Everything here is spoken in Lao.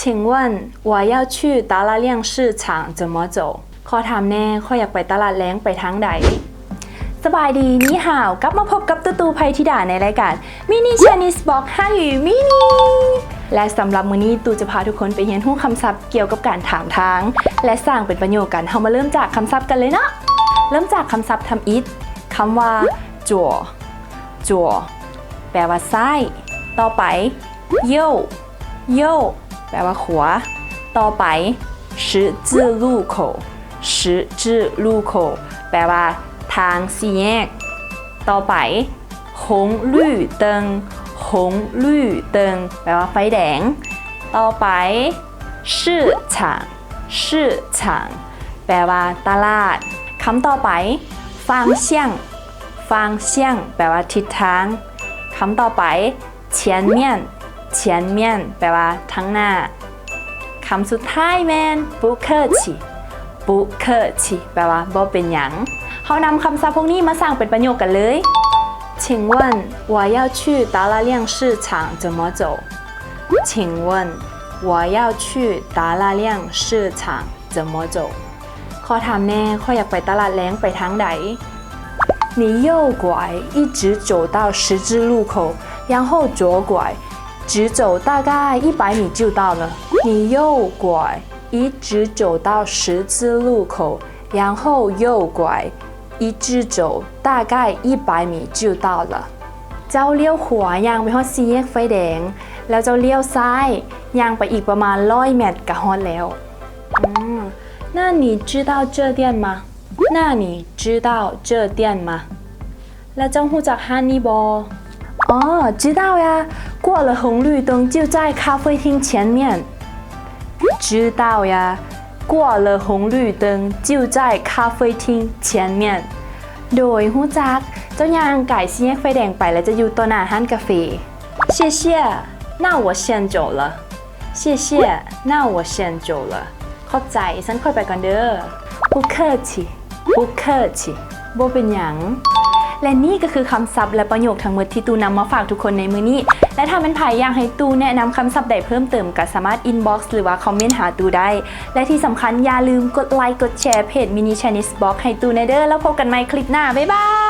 请问我要去大拉量市场怎么走？ ຂໍຖາມແດ່ ຂ້ອຍຢາກໄປຕະຫຼາດແລງ ໄປທາງໃດ? ສະບາຍດີ ນີ້ຫາວ ກັບມາພົບກັບຕູຕູ ໄພທິດາ ໃນລາຍການ Mini Chinese Box ຮາງຢູ່ Mini ແລະ ສຳລັບມື້ນີ້ ຕູຈະພາທຸກຄົນໄປຮຽນຮູ້ຄຳສັບກ່ຽວກັບການຖາມທາງ ແລະ ສ້າງເປັນປະໂຫຍກກັນ. ເຮົາມາເລີ່ມຈາກຄຳສັບກັນເລີຍເນາະ. ເລີ່ມຈາກຄຳສັບທຳອິດ ຄຳວ່າ 左 左 ແປວ່າຊ້າຍ. ຕໍ່ໄປ 右 右 ແປວ່າຂວາ. ຕໍ່ໄປ 十字路口 十字路口 ແປວ່າທາງສີ່ແຍກ. ຕໍ່ໄປ 红绿灯 红绿灯 ແປວ່າໄຟແດງ. ຕໍ່ໄປ 市场 市场 ແປວ່າຕະຫຼາດ. ຄຳຕໍ່ໄປ 方向 方向 ແປວ່າທິດທາງ. ຄຳຕໍ່ໄປ 前面 前面 ແປວ່າທາງໜ້າ. ຄຳສຸດທ້າຍແມ່ນ 不客气 不客气 ແປວ່າບໍ່ເປັນຫຍັງ. ເຮົານຳຄຳສັບພວກນີ້ມາສ້າງເປັນປະໂຫຍກກັນເລີຍ. 请问我要去达拉亮市场怎么走？请问我要去达拉亮市场怎么走？ ຂໍຖາມແດ່ ຂ້ອຍຢາກໄປຕະຫຼາດແລງ ໄປທາງໃດ? 你右拐，一直走到十字路口，然后左拐，直走大概一百米就到了。你右拐，一直走到十字路口，然后右拐，一直走大概一百米就到了。 ເຈົ້າລ້ຽວຂວາ ຍ່າງໄປຮອດສີ່ແຍກໄຟແດງ ແລ້ວເຈົ້າລ້ຽວຊ້າຍ ຍ່າງໄປອີກປະມານຮ້ອຍແມັດກະຮອດແລ້ວ. ອືມ 那你知道这店吗？ 那你知道这店吗？ ແລ້ວເຈົ້າຮູ້ຈັກຮ້ານນີ້ບໍ່? 哦，知道呀，过了红绿灯就在咖啡厅前面。知道呀，过了红绿灯就在咖啡厅前面。 ໂດຍ ຮູ້ຈັກ, ເຈົ້າຍ່າງກາຍສີ່ແຍກໄຟແດງໄປ ແລ້ວຈະຢູ່ຕໍ່ໜ້າຮ້ານກາເຟ. 谢谢，那我先走了。 谢谢，那我先走了。 ຂອບໃຈ, ຊັ້ນຂ້ອຍໄປກ່ອນເດີ້. 不客气，不客气。 ບໍ່ເປັນຫຍັງ. ແລະ ນີ້ກໍຄືຄຳສັບ ແລະ ປະໂຫຍກທັງໝົດທີ່ຕູ້ນຳມາຝາກທຸກຄົນໃນມື້ນີ້. ແລະ ຖ້າແມ່ນໃຜຢາກໃຫ້ຕູ້ແນະນຳຄຳສັບໃດເພີ່ມເຕີມ ກໍສາມາດ inbox ຫຼືວ່າ comment ຫາຕູ້ໄດ້. ແລະ ທີ່ສຳຄັນ ຢ່າລືມກົດໄລກ໌ ກົດແຊ ເພຈ Mini Chinese Box ໃຫ້ຕູ້ແດ່ເດີ້. ແລ້ວພົບກັນໃໝ່ຄລິບໜ້າ. ບາຍບາຍ.